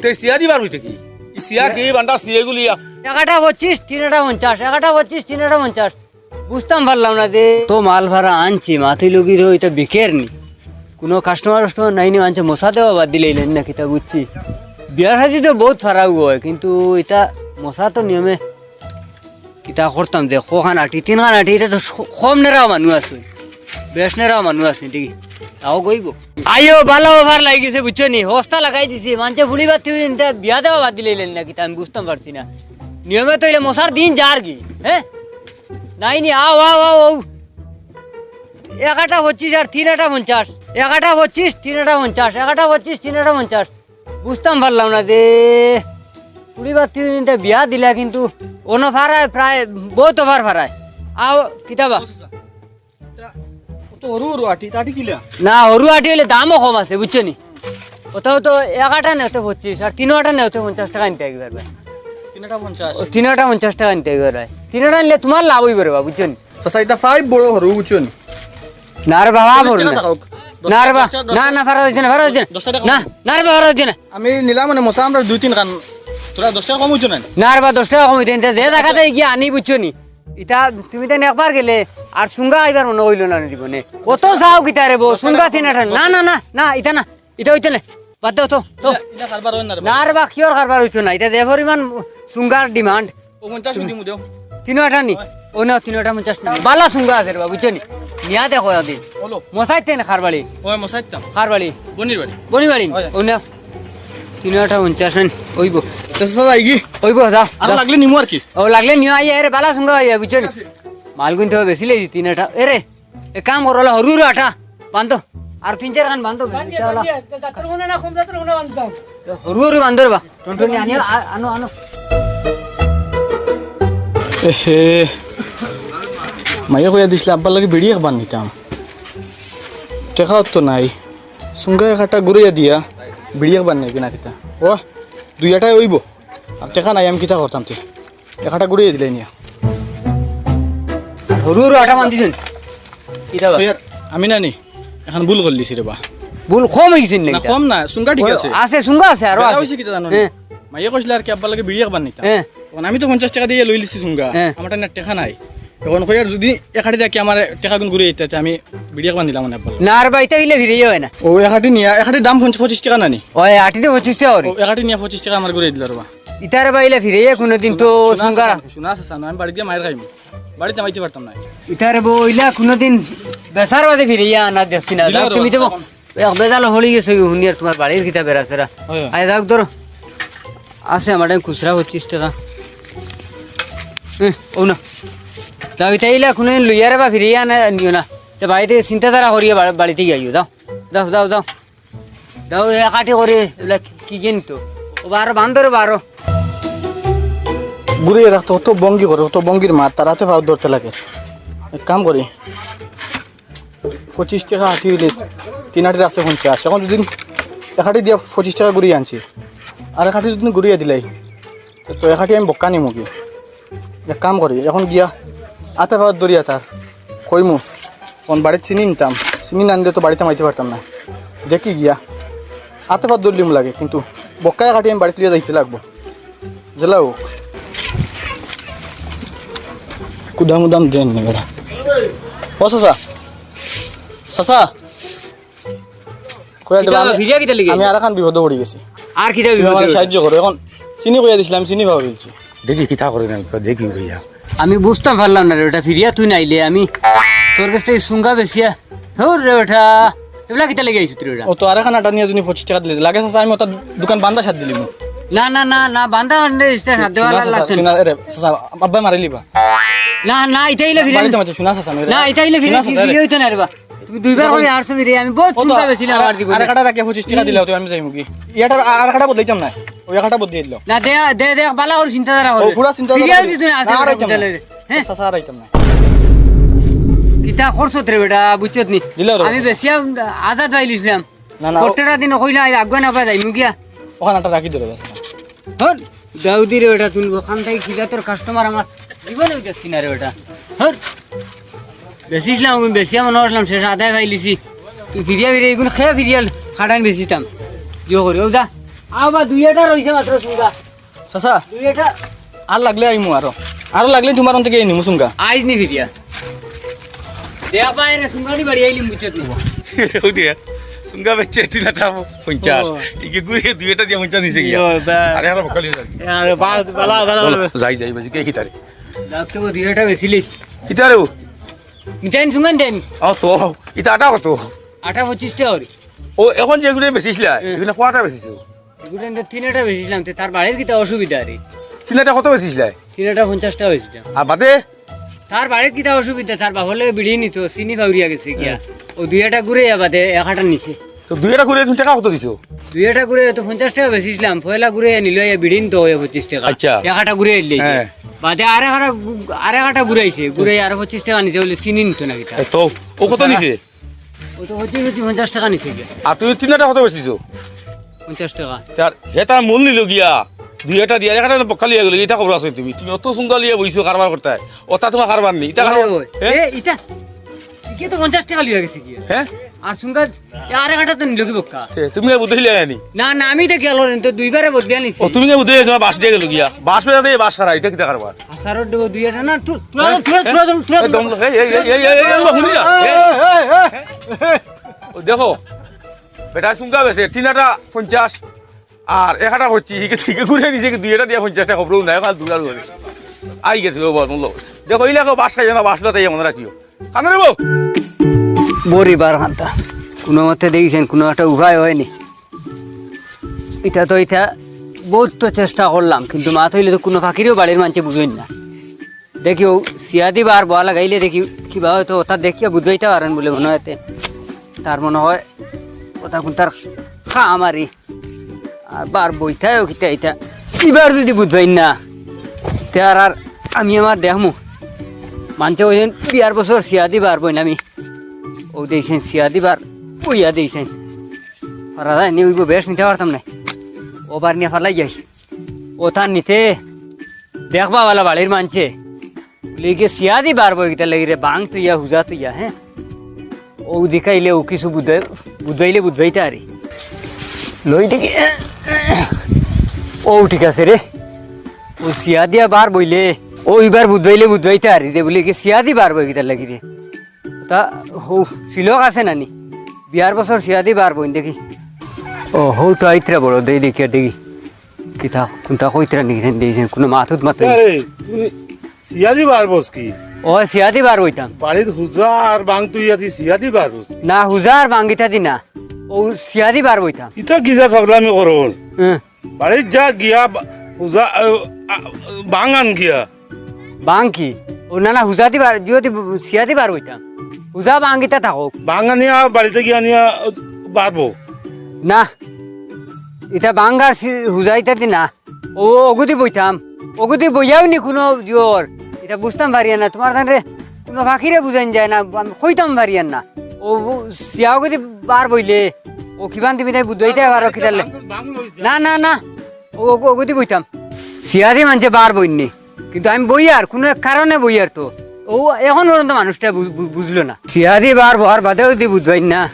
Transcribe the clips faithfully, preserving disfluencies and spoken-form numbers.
তে সিয়া দিবার অইতে কি? ই সিয়া কি বান্দা সিয়া গুলিয়া? একটা পঁচিশ, তিনটা পঞ্চাশ, একটা পঁচিশ, তিনটা পঞ্চাশ। বুঝতাম পারলাম না যে তো মাল ভাড়া আনছি, মাতি লগি রো, ইটা বিকের নি। কুনু কাস্টমার টাস্টমার নাই নি, মানষে মশা দেওয়া বাদ দিলাইলে না কিতা বুঝছি। বিয়া শাদি তো বউত ফারাও অয়, কিন্তু ইতা মশা তো নিয়মে কিতা করতাম যে, কখান আটি, তিনখান আটি, ইটা তো স-, কম নেরা মানুষ আছে, বেশ নেরা মানুষ আছে, দেখি, তাও কইব। আইও, ভালা অফার লাগি গেছে, বুঝছো নি? হস্তা লাগাই দিছি, মানষে ফুলি বাতি ইনতে বিয়া দেওয়া বাদ দিলাইলেন না কিতা, আমি বুঝতাম পারছি না। নিয়মে তো ইলে মশার দিন যার কি, হ্যাঁ? নাই নি, আও, আও, আও, আও। একটা পঁচিশ আর তিনটা পঞ্চাশ, একটা পঁচিশ, তিনটা পঞ্চাশ, একটা পঁচিশ, তিনটা পঞ্চাশ। বুঝতাম পারলাম না যে ফুলি বাতি ইনতে বিয়া দিলা, কিন্তু অনো ফারায় প্রায় বউত অফার ফারায়। আও, কিতাবা? ও তো হরু হরু আটি, তা আটি কিলা? না, হরু আটি অইলে দামও কম আছে, বুঝছো নি? ওটাও তো একটা নেওতে পঁচিশ, আর তিনটা নেওতে পঞ্চাশ টেকা নিতে অইবো রে বা। তিনটা পঞ্চাশ? ও, তিনটা পঞ্চাশ টেকা নিতে অইবো রে বা। তিনটা নিলে তুমার লাভ অইবো রে বা, বুঝছো নি? চাচা, ইটা ফাইভ বড় হরু, বুঝছো নি? না রে বাবা, চল্লিশ বড় টেকা না। থাকুক। না রে বা, দশ টেকা, না, না, ফারা অইছে না, ফারা অইছে না। দশ টেকা না, কম। না রে বা, ফারা অইছে না। আমি নিলাম মানে মশা আমরা দুই তিন খান, তোরা দশ টেকা কম অইতো না। না রে বা, দশ টেকা কম অইতো না, যে জাগাত গিয়া আনি, বুঝছো নি? ইতা তুমি তাইন একবার গেলে আর সুঙ্গা আইবার মনো অইলো না জীবনে। অত চাও কিতা রে বা, সুঙ্গা তিনটা। না, না, না, না, ইতা না, ইতা অইতো না। বাদ দেও তো, তো। ইলা, ইলা কারবার অয় না রে বা। না রে বা, কিওর কারবার অইতো না? ইতা যে পরিমাণ সুঙ্গার demand। ও পঞ্চাশ দিমু দেও। তিনটা নি? অয়। ও না, তিনটা পঞ্চাশ না। ভালা সুঙ্গা আছে রে বা, বুঝছো নি? নিয়া দেখো একদিন। বলো। মশাইতে না কার বাড়ি? অয়, মশাইতাম। কার বাড়ি? বনির বাড়ি। বনির বাড়ি? অয়। ও না। তিনটা পঞ্চাশ আন, অইবো। তো চাচা যাই কি? অইবো, যাও, আর যাও। লাগলে নিমু আর কি। ও, লাগলে নিও, আইয়া, এরে, ভালা সুঙ্গা আইয়া, বুঝছো নি? মাল কিন্তু বেশি লেগেছি, তিনটা। এরে, এক কাম করো, অলা হরু হরু আটা বান্ধো, আর তিন চাইর খান বান্ধো, বান্ধিয়া, ইটা অলা। বান্ধিয়া, জাতর মনে না কম, জাতর মনে বান্ধতাম। হরু হরু বান্ধো রে বা, টুনটুনি আনিও, আ-, আনো, আনো। এহে, মাইয়ে কইয়া দিছলা, আব্বার লাগি বিড়ি একবার নিতাম। টেকাও তো নাই। সুঙ্গা একটা ঘুরাইয়া দিয়া, বিড়ি একবার নেই কিনা কিতা? ও, দুই আটায় অইবো। আর টেকা নাই, আমি কিতা করতাম তে? একটা ঘুরাইয়া দিলাই নিয়া। আর হরু হরু আটা বান্ধিছইন। কিতা বা? ওই আর আমি না নি, এখন ভুল করিলিছি রে বা। ভুল কম অইগেছে নি না, কিতা? কম না, সুঙ্গা ঠিক আছে। আছে, সুঙ্গা আছে, আরো বেড়া আছে। অইছে কিতা জানো নি? হ্যাঁ। মাইয়ে কইছলা আর কি আব্বার লাগি বিড়ি একবার নিতাম। হ্যাঁ। এখন আমি তো পঞ্চাশ টেকা দিয়া লইলিছি সুঙ্গা, হ্যাঁ। আমার টেকা নাই। এখন কইয়ার যুদি এক আটি রাখি আমার টেকাগুন ঘুরাইয়া দিতা, আমি বিড়ি একবার নিলাম মানে আব্বার লাগি। না রে বা, ইতা অইলে ফিরাইয়া অয় না। ও এক আটি নিয়া, এক আটির দাম পঞ্চ-, পঁচিশ টেকা না নি? অয়, আটি তো পঁচিশ টেকা করি। ও এক আটি নিয়া পঁচিশ টেকা আমার ঘুরাইয়া দিলা রে বা। ইতারে বা ইলা ফিরাইয়া কুনুদিন তো সুঙ্গা। শুনা আছে, আমি বাড়িত গিয়া মাইর খাইমু। বাড়িত মাইতে পারতাম না। ইতারে বা ইলা কুনুদিন বেচার বাদে ফিরাইয়া আনা দেখছি না। দিলাও যাও, রে তুমি তো বা। এক বেজাল হলি গেছে, হুনিয়ার তুমার বাড়ির কিতা বেড়া সেরা। অয়। আয় যাও ধরো। আছে আমার টাইম খুচরা পঁচিশ টেকা। হুম, ও না। যাও, ইতা ইলা কুনুদিন লইয়ারে বা ফিরাইয়া আনা নিও না। তে বাড়িত চিন্তাধারা করিয়া বা-, বাড়িত গিয়া আইও। যাও, যাও, যাও, যাও। দাও, এক আটি করি, এগুলা কি, কি কিনতো? ও বারো, বান্দর বারো। ঘুরিয়া রাখতো, অত ভঙ্গি করে, অত ভঙ্গির মাত, তার আতে পাও ধরতে লাগে। এক কাম করি, পঁচিশ টেকা আটি অইলে তিন আটির আছে পঞ্চাশ। এখন যুদি এক আটি দিয়া পঁচিশ টেকা ঘুরিয়া আনছি, আর এক আটি যুদি ঘুরিয়া দিলাই, তো, তো এক আটি আমি বক্কা নিমু কি? এক কাম করি, এখন গিয়া আতে পাও ধরিয়া তার কইমু, অখন বাড়িত চিনি নিতাম, চিনি না আনলে তো বাড়িত মাইতে পারতাম না। দেখি গিয়া আতে পাও ধরলিমু লাগে, কিন্তু বক্কা এক আটি আমি বাড়িত লইয়া যাইতে লাগবো। জেলা হোক। কুদাম উদাম দেন নি বেটা। ও চাচা, চাচা, কই কিতা আনতে বা, আমি, ফিরিয়া কিতা লাগি? আমি আর একখান বিপদো পড়ি গেছি। আর কিতা তুমি বিপদো আমারে পড়ি? সাহায্য করো। এখন চিনি কইয়া দিছিলাম, চিনি পাও বলছি। দেখি কিতা করে না, তো দেখি ভাইয়া। আমি বুঝতাম পারলাম না রে বেটা, ফিরিয়া তুই নাইলে আমি তোর কাছ থাকি সুঙ্গা বেচিয়া। হউর রে বেটা, এগুলা কিতা লাগি আইছত রে বেটা? ও তো আর একখান আটা নিয়া যুদি পঁচিশ টেকা দিলে লাগে চাচা, আমি ওটা দোকান বান্দা সাত দিলিমু। না, না, না, না, বান্দা বান্দা ইস্তে সাত দেওয়া শুনা চাচা, লাগতো না। শুনা, এরে, চাচা, আব্বা মারিলিবা। না, না, ইতা ইলে ফিরিয়া বাড়িত মাইতে, শুনা চাচা, আমি না, ইতা ইলে ফিরিয়া শুনা চাচা, এরে। ফিরিয়া অইতো না রে বা। তুমি দুইবার করি আরছো ফিরে, আমি বউত ও তো চিন্তা বেশি না আর, আমার জীবনে। আর কাটা রাখিয়া পঁচিশ টেকা দিলাও তুমি, আমি যাইমু কি? ইয়াটার আর, আর কাটা বদলাইতাম না। ওই কাটা বদলাই দিলাও। না, দে, দে, দে, বালা করি চিন্তাধারা কর। ও, পুরা চিন্তাধারা ফিরিয়া করি। যদি না আসে, না, আর আইতাম না। বুঝলে? হ্যাঁ? চাচা, আর আইতাম না। কিতা করছত রে বেটা, বুঝছত নি? দিলাও রে আমি চাচা। বেশি আম-, আজাদ পাইলিছিলাম। না, না, ও প্রত্যেকটা দিন কইলা, আগুয়া না পাই যাইমু গিয়া। ওখানে একটা রাখি ধরে, চাচা। হর, দাউদি রে বেটা, তুই ওখান থাকি কিলা তোর কাস্টমার আমার জীবনে দেখছি না রে বেটা। হর, বেচিছিলাম, আমি বেচিয়া মনে করছিলাম শেষ আদায় পাইলিছি। তুই ফিরিয়া ফিরিয়া, এগুন খেয়ে ফিরিয়া খাটাইন বেচিতাম। জিও করি, ও যা, আও বা, দুই এটা রইছে মাত্র সুঙ্গা। চাচা, দুই এটা। আর লাগলে আইমু আরো। আরো লাগলে তুমার অন থাকি নিমু সুঙ্গা। আইজ নি ফিরিয়া। দেয়া পায় রে, সুঙ্গা দি বাড়ি আইলিম, বুঝছত নি? ও দিয়া, সুঙ্গা বেচছে তিন আটা পঞ্চাশ। ও। ইগে ঘুরে দুই এটা দিয়া পঞ্চাশ নিছে গিয়া। ও, দা। আরে, আরে, বকালি হয়ে যাবে। আরে, বালা, বালা, বালা, বালা। যাই, যাই, বাজি, কে কিতারে? যাক তো, দুই এটা বেশি লিস। কিতারে ও? নিতেন সুঙ্গা নিতেন। ও তো, ইতা আটা কত? আটা পঁচিশ টাকা করি। ও, এখন যেগুলো বেচিছিলা, হুম। এগুলো কয়টা বেচিছো? এগুলো তো তিন আটা বেচিছিলাম, তে তার বাড়ির কিতা অসুবিধা রে? তিন আটা কত বেচিছিলা? তিন আটা পঞ্চাশ টাকা বেচিছিলাম। আর বাদে? তার বাড়ির কিতা অসুবিধা, তার বাপর লগে বিড়ি নিত, চিনি ফাউরিয়া গেছে গিয়া। হ্যাঁ। ও দুই আটা ঘুরে বাদে এক আটা নিছে। তো দুই আটা ঘুরে তুমি টাকা কত দিছো? দুই আটা ঘুরে তো পঞ্চাশ টাকা বেচিছিলাম, পয়লা ঘুরে নিল ইয়া বিড়ি নিত অয় পঁচিশ টাকা। আচ্ছা। এক আটা ঘুরে এলে। হ্যাঁ। বাদে আর এক আটা ঘু-, আর এক আটা ঘুরাইছে, ঘুরে আর পঁচিশ টাকা নিছে, বলে চিনি নিত না কিতা। তো ও কত নিছে? ও তো হইতে হইতে পঞ্চাশ টাকা নিছে গিয়া। আর তুমি তিন আটা কত বেচিছো? পঞ্চাশ টাকা। তার, হে তার মূল নিল গিয়া। দুই আটা দিয়া, এক আটা তো বকালি হয়ে গেল, ইটা খবর আছে তুমি। তুমি অত সুঙ্গা লিয়া বইছো কারবার করতে। ওটা তোমার কারবার নি, ইটা কারবার, ওই, ওই। হ্যাঁ? এ, ইটা, ইকে তো পঞ্চাশ টাকা লিয়া গেছে গিয়া। হ্যাঁ? আর সুঙ্গা, এ, আর এক আটা তো নিল কি বক্কা? এ, তুমি কি বুঝাইলে আনি? না, না, আমি তো গেল রে, তো দুইবারে বদলিয়া নিছি। ও, তুমি কি বুঝাইলে তোমার বাঁশ দিয়ে গেল গিয়া? বাঁশ বেজাতে বাঁশ খারা, ইটা কিতা কারবার? আসারর দেবো দুই আটা না, তু-, তুলা, তুলা, তুলা, তুলা, তুলা, এই দম, এই, এই, এই, হুনি যা, এই। ও দেখো, বেটা সুঙ্গা বেচে, তিন আটা পঞ্চাশ, আর এক আটা হচ্ছে, হিকে, হিকে ঘুরে নিছে কি দুই আটা দিয়া পঞ্চাশ টাকা খবরও নাই, কাল দুলার ঘরে। আই গেছে, ও বল, বললো, দেখো, এই লেখো, বাঁশ খাইছে না, বাঁশ লতাই মনে রাখিও। কানে রে বউ। বরিবার খান্তা, কোনো মতে দেখছেন, কোনো একটা উপায় হয়নি। ইটা তো ইটা বহুত তো চেষ্টা করলাম, কিন্তু মাত অইলে তো কোনো ফাকিরেও বাড়ির মানষে বুঝইন না। দেখি ও সিয়াদি বার বওয়া লাগাইলে দেখি কিবা হয়তো ওটা দেখিয়া বুঝাইতে পারেন বলে মনে হয় তে। তার মনে হয় ওটা কোন তার খা আমারই। আর বার বইতায়ও কিতা ইটা। ইবার যদি বুঝবাইন না, তে আর, আর আমি আমার দেখমু। মানষে ওই দিন বিয়ার বছর সিয়াদি বার বইন আমি। ও দিয়েছেন সিয়াদি বার, বইয়া দিয়েছেন। ফারা যায় নি, ওই বেশ নিতে পারতাম না। ও বার নিয়ে ফালাই যাই। ও তার নিতে দেখবা বালা বাড়ির মানষে। বলে, "ইগে সিয়াদি বার বই কিতা লাগি রে, বাং তুইয়া, হুজা তুইয়া, হ্যাঁ?" ও দেখাইলে ও কিছু বুঝাই-, বুঝাইলে বুঝাইতে আরে। লই দেখি। ও ঠিক আছে রে। ও সিয়াদিয়া বার বইলে, ও ইবার বুঝাইলে বুঝাইতে আরে। দে বলে, "ইগে সিয়াদি বার বই কিতা লাগি রে?" তা হো, সিলক আছে নানি? বিয়ার বছর সিয়াদি বার বইন দেখি। ও, হো তো আইতরা বড়, দেই দেখি আর দেখি। কিতা, কোনটা কইতরা নি, কিতা দিয়েছেন? কোনো মাতুত মাতুই। আরে, তুমি সিয়াদি বার বস কি? ও, সিয়াদি বার বইতাম। বাড়িত হুজা আর বাং তুই ইয়াদি সিয়াদি বার বস? না, হুজা আর বাং ইতা দি না। ও, সিয়াদি বার বইতাম। ইতা কিজা পাগলামি করো? হ্যাঁ। বাড়িত যা গিয়া বা-, হুজা, আ, আ, বাং আন গিয়া। বাং কি? ও না, না, হুজা দি বার, যদি বু-, সিয়াদি বার বইতাম। হুজা বাং ইতা থাকো। বাং আনিয়া বাড়িতে গিয়া আনিয়া, আ, বারবো। না। ইতা বাং আর সি-, হুজা ইতা দি না। ও, অগুদি বইতাম। অগুদি বইয়াও নি কোনো জোর। ইতা বুঝতাম পারিয়ার না। তোমার জানরে কোনো ফাকিরে বুঝাইন যায় না। আমি কইতাম পারিয়ার না। ও, ও, সিয়া অগুদি বার বইলে। ও কিবান তুমি তাই বুঝাইতে পারো কিতালে? না, না, না। ও, ও, অগুদি বইতাম। সিয়াদি মানষে বার বইননি। কিন্তু আমি বইয়ার, কোনো এক কারণে বইয়ার তো। ও এখন পর্যন্ত মানুষটা বু-, বু-, বুঝলো না। সিয়াদি বার বওয়ার বাদেও যদি বুঝবাইন না।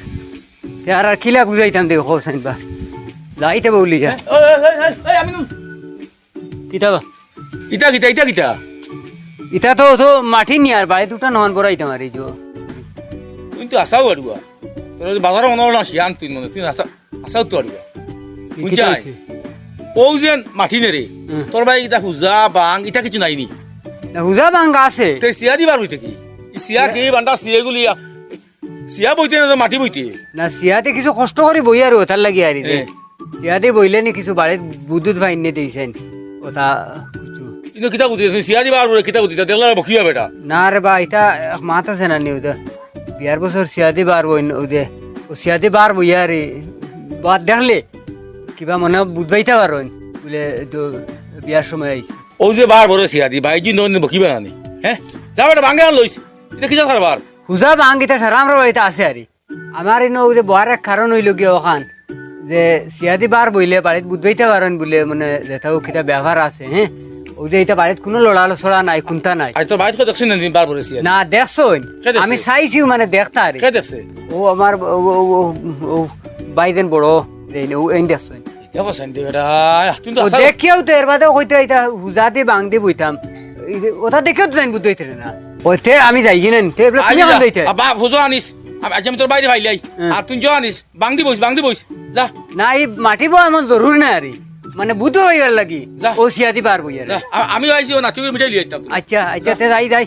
তে আর, আর কিলা বুঝাইতাম দেখো, হোসেন বা। যাইতে বলি যা। এই, এই, এই, এই, এই, আমি নু- কিতা বা? ইটা কিতা, ইটা কিতা? ইটা তো, তো মাটি নিয়ার বাড়িত উঠা নন বড়াইতাম আর এই যে। তুই তো আসাও আড়ুয়া। তোর বাজারে মনে হলো না, শিয়ান তুই মনে, তুই আসা, আসাও তো আড়ুয়া। কি, কিতা বুঝছাই? হইছে? ও যে মাটি নেরে, হুম। তোর ভাই ইটা হুজা, বাং, ইটা কিছু নাই নি? না, হুজা বাং আছে। তে সিয়া দিবার হইতে কি? ই সিয়া কি, বান্ডা সিয়া গুলি, সিয়া বইতে না তো মাটি বইতে? না, সিয়াতে কিছু কষ্ট করি বই আর ওটার লাগি আর এই যে। এ। সিয়াদি বইলে নি কিছু বাড়িত বুদুত ভাইন নে দিয়েছেন। ওটা কিছু। ইনো কিতা বুদ্ধি? তুমি সিয়াদি বার বলে কিতা বুদ্ধি? তা দেখলে আর বকিবা বেটা। না রে বা, ইটা এক মাত আছে না নি ওটা। বিয়ার বছর সিয়াদি বার বইন ওদে। ও সিয়াদি বার বইয়া রে। বাদ দেখলে। কিবা মনে বুধবাইতা পারইন। বলে তো বিয়ার সময় আইছে। ও যে বার বড় সিয়াদি, ভাই জি নন বকিবা না নি। হ্যাঁ? যা বেটা, ভাঙ্গে আর লইস। ইটা কিসের কারবার? হুজা ভাঙ্গিতা সারা আমরা বাড়িতে আছে আরে। আমার ইনো ওই যে বহার এক কারণ হইল গিয়া ওখান যে সিয়াদি বার বইলে বাড়িত বুধবাইতে পারেন বলে মানে যেটাও কিতা ব্যাপার আছে, হ্যাঁ? ওই যে এটা বাড়িত কোনো লড়াচড়া নাই, কুন্তা নাই। আজ তো বাড়িত কেউ দেখছি না নি বার বলে সিয়াদি? না, দেখছইন? কে দেখছে? আমি চাইছিও মানে দেখতা আরে। কে দেখছে? ও আমার ও, ও, ও, ও ভাইজান বড়, এই নে, ও এই দেখছইন। দেখো চাইন দে বেটা, আয়, তুমি তো ও আসাও। দেখিয়াও তো এর বাদেও কইতে ইতা হুজা দি বাং দি বইতাম। এই যে, ওটা দেখিয়াও তো জানি বুঝতে হইতে না। ওতে আমি যাই কিনা নিতে, এবলা তুমি আইজ এখন যা। যাইতে। আ, বাপ, হুজু আনিস। আমি, আজ আমি তোর বাইরে ভাইলাই। হ্যাঁ। আর তুই যা আনিস, বাং দি বইস, বাং দি বইস। যা। না, এই মাটি বওয়া এমন জরুরি না আরে। মানে, বুঝতে হইবার লাগি। যা। ও সিয়াদি বার বইয়ার। যা। আ-, আমি আইছি, ও না, তুই মিঠাই লিয়ে আইতাম তুই। আচ্ছা, আচ্ছা, যা। তে যাই, যাই।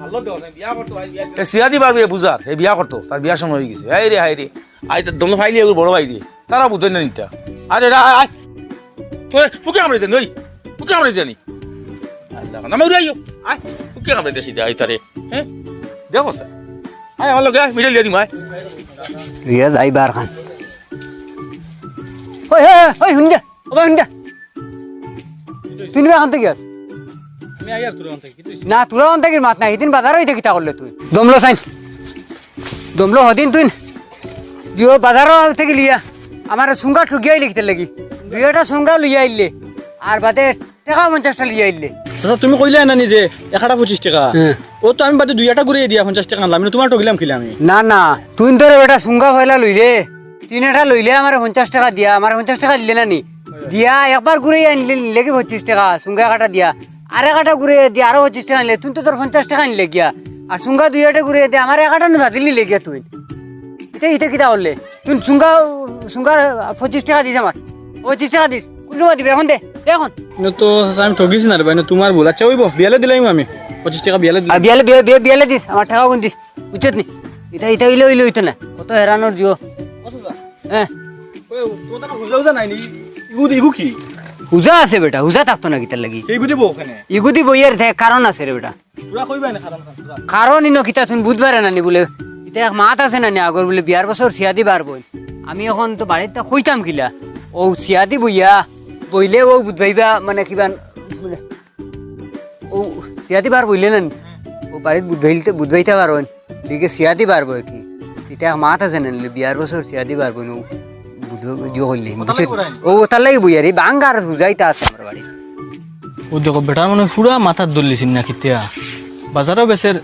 ভালো দেওয়া নাই, বিয়া করতো ভাই, বিয়া এ সিয়াদি বার বইয়া বুঝার, এ বিয়া করতো, তার বিয়ার সময় হয়ে গেছে। এই রে, হায় রে। আই তো দমলো ফাইলি এগুলো বড় ভাই রে। তারা বুঝে না নিতা। আরে, রা-, আয়। তোরে, ফুকে আমরা জানি, ওই। ফুকে আমরা জানি। আল্লাহ, নামে উড়ে আইও। আয়, ফুকে আমরা দেশি দে, আয় তারে। হ্যাঁ? দেখো স্যার। আয়, আমার লগে, আয়, মিঠাই লিয়ে দিম, আয়। ইয়া যাই বার খান। ওই, ওই, ওই, ওই, হুন যা। ও ভাই, হুন যা। তুই নিবা এখন থেকে আস। আমি আই আর তোর অন থেকে, কি তুই? না, তোরা অন থেকে মাত নাই। হিদিন বাজারও ইতে কিতা করলে তুই? দমলো সাইন। দমলো হদিন তুই। দিও বাজারও থেকে লিয়া। আমার সুঙ্গা ঠগিয়া আইলে কিতার লাগি? দুই একটা সুঙ্গা লইয়া আইলে। আর বাদে টেকা পঞ্চাশটা লইয়া আইলে। চাচা, তুমি কইলা না নিজে, একটা পঁচিশ টেকা। হ্যাঁ। ও তো আমি বাদে দুই একটা ঘুরে দিয়া পঞ্চাশ টেকা আনলাম, মানে তোমার ঠগিলাম কিলা আমি? না, না, তুই তোর বেটা সুঙ্গা পয়লা লইলে। তিন এটা লইলে আমারে পঞ্চাশ টেকা দিয়া, আমারে পঞ্চাশ টেকা দিলে না নি? দিয়া একবার ঘুরে আনলে, নিলে কি পঁচিশ টেকা, সুঙ্গা কাটা দিয়া। আর এক আটা ঘুরে দিয়া আরো পঁচিশ টেকা নিলে, তুই তো তোর পঞ্চাশ টেকা নিলে গিয়া। আর সুঙ্গা দুই আটে ঘুরে দিয়া আমার এক আটা নু বাতিল নিলে গিয়া তুই। ইতা, ইতা কিতা করলে? তুই সুঙ্গা, সুঙ্গা পঁচিশ টেকা দিস আমার। পঁচিশ টেকা দিস। কোন সময় দিবে? এখন দে, দে এখন। না তো চাচা, আমি ঠগিছি না রে ভাই, না তোমার ভুল। আচ্ছা, ওইব, বিয়ালে দিলাম আমি। পঁচিশ টেকা বিয়ালে আর দিলাম। বিয়ালে, বিয়া-, বিয়া-, বিয়ালে দিস, আমার টেকা কোন দিস? বুঝছত নি? ইতা, ইতা অইলে, অইলে অইতো না। কত হেরানোর জিও। ও চাচা, হ্যাঁ। ওই, তোমার তারা হুজা হুজা নাই নি? ইগু দি, ইগু কি? হুজা আছে বেটা, হুজা থাকতো না কিতার লাগি? ইগু দি বউ ওখানে? ইগু দি বইয়ার থে-, কারণ আছে রে বেটা। পুরা কইবা না কারণ খান, পুরা। কারণ ইনো কিতা তুমি বুঝবারে না নি বলে? ইতা এক মাত আছে না নি আগর বলে বিয়ার বছর সিয়াদি বার বইন। আমি এখন তো বাড়িত তা কইতাম কিলা? ও সিয়াদি বইয়া, বইলে ও বুঝবাইবা মানে কিবা, ও সিয়াদি বার বইলে না নি? ও বাড়িত বুঝবাইতে, বুঝবাইতে পারো। দিকে সিয়াদি বার বই কি? ইতা এক মাত আছে না নি? বিয়ার বছর সিয়াদি বার বইন। বুঝো, ইয়ে করলি, বুঝছো? ও, তার লাগি বইয়ার, এই বাঙ্গার হুজাইতা আছে আমার বাড়ি। ও দেখো, বেটার মনে হয় পুরা মাথাত ধরলিছিল না কিতা? বাজারও বেচের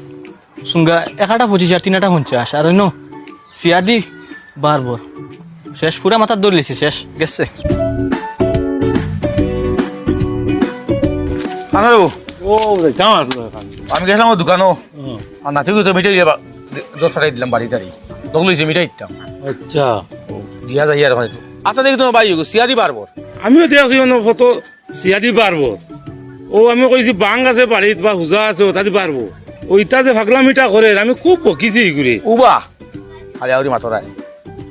সুঙ্গা এক আটা পঁচিশ আর তিন আটা পঞ্চাশ, আর অন্য সিয়াদি বারবর। শেষ, পুরা মাথাত ধরলিছে, শেষ, গেছে। আরে বাবু। ও, ভাই, কেমন আছো? আমি গেছিলাম ওই দোকানো। হুম। আর নাতিকে তো মিটাই দিয়ে বা-, জোর ফাটাই দিলাম বাড়ি টাড়ি। দখল হয়েছে, মিটাই দিতাম। আচ্ছা। ও, দিয়া যাই আর ওখানে তো। আচ্ছা, দেখি তোমার ভাই, সিয়াদি বারবর। আমিও দেখছি অন্য ফটো সিয়াদি বারবর। ও, আমি কইছি, বাং আছে বাড়িত বা হুজা আছে, ওটাদি বারবো। ও, ইতা যে ফাগলামিটা করে, আমি খুব বকিছি ইগুরে। উবা, খালি আউরি মাতরায়।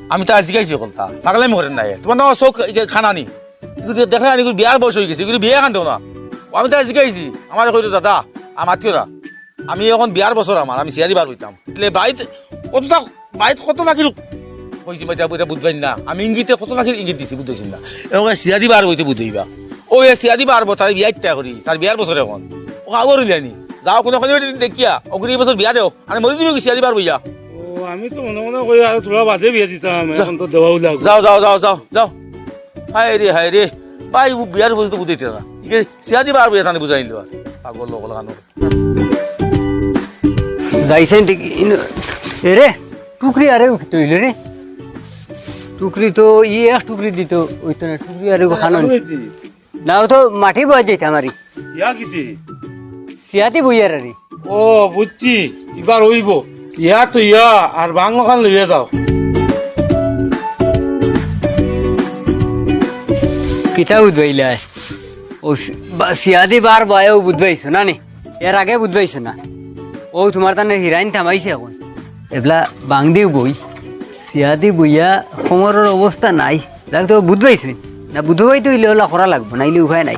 আমি তা জিগাইছি কলতা। ফাগলামি করের না এ। তোমার না চোখ, এই যে খানা নি। ইগুরে দেখলে না, ইগুর বিয়ার বয়স হয়ে গেছে। ইগুরে বিয়া খান দেও না। ও, আমি তা জিগাইছি। আমারে কইলো, "দাদা, আর মাতিও না।" আমি এখন বিয়ার বছর আমার, আমি সিয়াদি বার হইতাম। তাহলে বাইত কতটা, বাইত কত বাকি লোক কইছি, বাইত এটা বুঝবেন না। আমি ইঙ্গিতে কত বাকি ইঙ্গিত দিছি, বুঝতেছেন না। এবং সিয়াদি বার হইতে বুঝইবা। ও এ সিয়াদি বার বছর, তার বিয়া ইত্যা করি, তার বিয়ার বছর এখন। ও খবর হইলে নি। যাও কোনো কোনো দেখিয়া, ওগুলি এই বছর বিয়া দেও। আমি মরে যাবি সিয়াদি বার বইয়া। ও, আমি তো মনে মনে কই আর তোরা বাদে বিয়া দিতাম, যা। এখন তো দেওয়াও লাগবে। যাও, যাও, যাও, যাও, যাও। হায় রে, হায় রে। ভাই, ও বিয়ার বয়স তো বুঝাইতে না। ইগে সিয়াদি বার বইয়া তানে বুঝাই নিল আর। পাগল লগল কানো। যাইছেন দেখি, ইন-, এরে, টুকরি আরে উঠতে হইল রে। টুকরি তো ই এক টুকরি দিত, ওই তো না, টুকরি আরে খানো নি। না, ও তো মাটি বয়া যাইতাম আরি। ইয়া কিতি? সিয়াদি বইয়ার আরি। ও, বুঝছি, এবার হইব। ইয়া তো ইয়া, আর বাঙ্গো খান লইয়া যাও। কিতা বুঝবাইলায়? ও সি-, বা-, সিয়াদি বার বয়াও বুঝবাইছো না নি? এর আগে বুঝবাইছো না? ও তোমার তানে হিরাইন থামাইছে এখন। এবলা বাংদিও বই, সিয়াদি বইয়া কোমরর অবস্থা নাই। লাগতো বুঝবাইছো না? বুঝবাইতে হইলে ওলা করা লাগবো, নাইলে উপায় নাই।